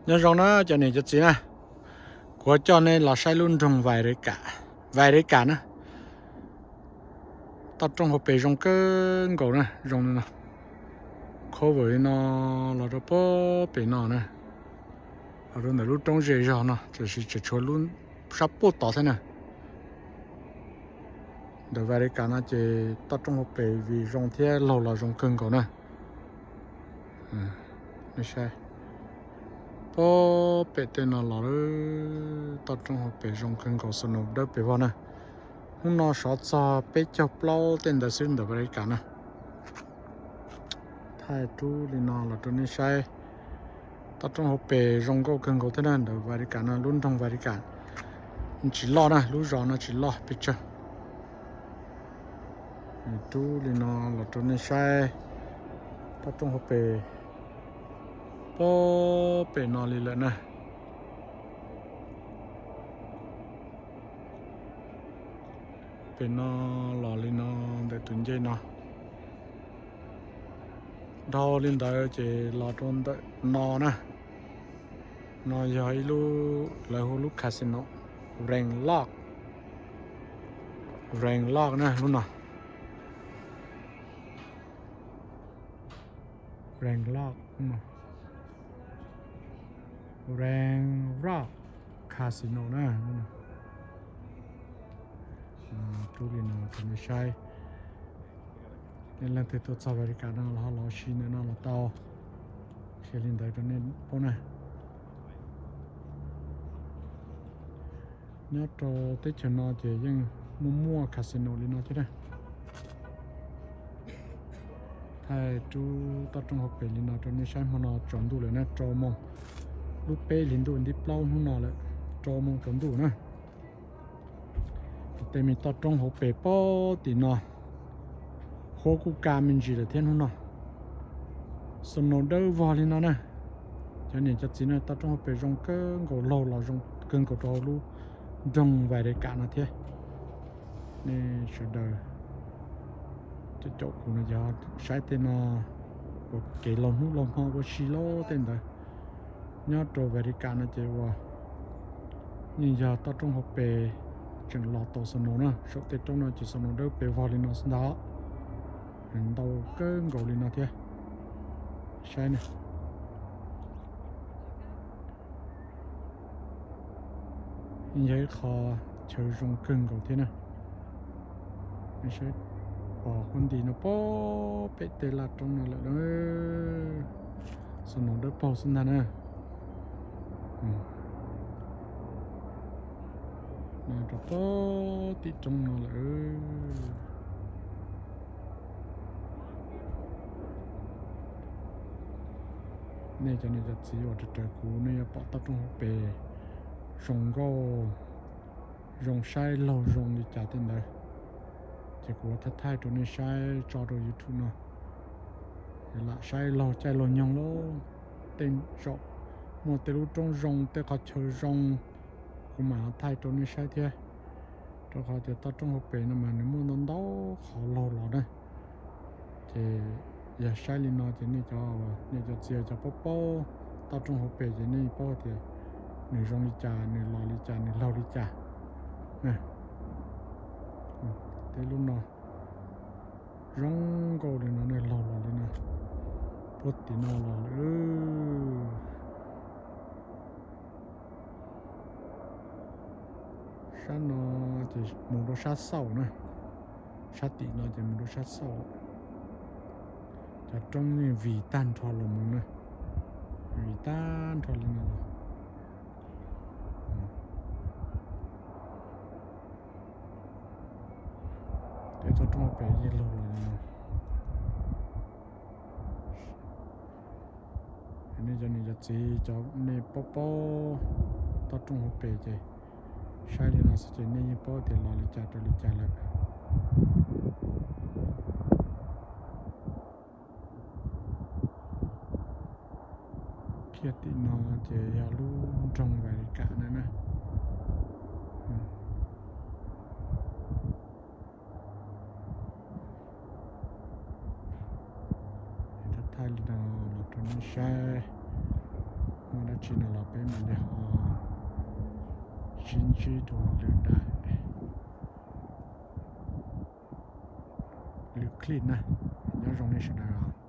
Nyob zoo na cov niam cov txiv na, kuv coj nej los saib lub nroog Vajrika na. Toj roob hauv pes zoo kawg nkaus na, zoo li no. Cover li no los rau pem no na, los rau ntawm lub roob zej zog no, tiam sis tseem tshuav lub sab puag tod thiab na. Ntawm Vajrika no ces toj roob hauv pes vim zoo thiab laug los zoo kawg nkaus na. Nej saib, pem tej no los toj roob hauv pes zoo kawg nkaus, snow dawb pes vog na. Hnub no sov txog peb caug plaub tej ntawd xwb ntawm Vajrika na. Thaij rub li no los rau nej saib, toj roob hauv pes zoo nkauj kawg nkaus thiab na. Ntawm Vajrika no, lub nroog Vajrika tsis loj na, lub zos no tsis loj pes tsawg. Rub li no los rau nej saib toj roob hauv pes, pem no li lawm na. Pem no los li no, ntawm tus ncej no, dhau li ntawd ces los rau ntawm no na. No yog ib lub lawv hu lub casino, Rangelok, Rangelok na lub no. Rangelok, Rangelok Casino na. Rub li no rau nej saib. Nej leej twg tuaj txog Vajrika no los ho los si ntawm no los tau. Qhia li ntawd rau nej paub na. Nyob rau teb chaws no ces yeej muaj muaj casino li no thiab na. Thaij rub toj roob hauv pes li no rau nej saib, hmo no tsaus ntuj lawm na, rau moos, lub peb hlis ntuj nti plaub hnub no lawm, rau moos tsaus ntuj na. Tej me toj roob hauv pes pem tim no, huab kuj kaj me ntsis lawm thiab hnub no. Snow dawb vog li no na. Cov niam cov txiv na, toj roob hauv pes zoo kawg nkaus, laug los zoo kawg nkaus rau hauv lub nroog Vajrika no thiab. Nej sawv daws caum kuv no yog saib tej no ua kev laug hnub laug hmo ua si lauj tej ntawd. Nyob rau Vajrika no ces uas yeej yog toj roob hauv pes tseem los tau snow na, saum tej roob no ces snow dawb pes vog li no xwb ntag. Ntau kawg nkaus li no thiab. Saib na. Yog ib qho chaw zoo kawg nkaus thiab na. Saib, pom huab nti no pem tej laj roob no lawm, snow dawb paug xwb ntag na. Rau pem tim roob no lawm. Nej cov niam cov txiv uas raws raws kuv, nej yuav pom toj roob hauv pes zoo nkauj, zoo saib laug zoo li cas tej ntawd, ces kuv thaij thaij rau nej saib tso rau YouTube no. Lam saib laug caij laug nyoog lauj, tej zaum muaj tej lub roob zoo, tej qhov chaw zoo, kuv mam thaij rau nej saib thiab. Rau qhov tias toj roob hauv pes no mas nws muaj ntau ntau qhov laug los na. Ces yog saib li no ces nej cov, nej cov txiv cov paub paub toj roob hauv pes ces nej paub tias nws zoo li cas, nws los li cas, nws laug li cas. Tej lub no zoo nkauj li no, nws laug los li no, puag tim no los lawm. Sab no ces mus rau sab xaum na, sab tim no ces mus rau sab xaum lawm. Cov roob yeej vim tag nrho los mus na, vim tag nrho li no los. Tej toj roob hauv pes yeej laug los li no. Nej cov niam cov txiv, cov nej paub paub toj roob hauv pes ces saib li no xwb ces nej yeej paub tias los li cas rau li cas lawm. Kiag tim no ces yog lub nroog Vajrika na. Thaij li no los rau nej saib, muaj dab Tsis no los peb mam li ho sib ntsib rau lwm daim, lwm clip na. Nyob zoo nej sawv daws.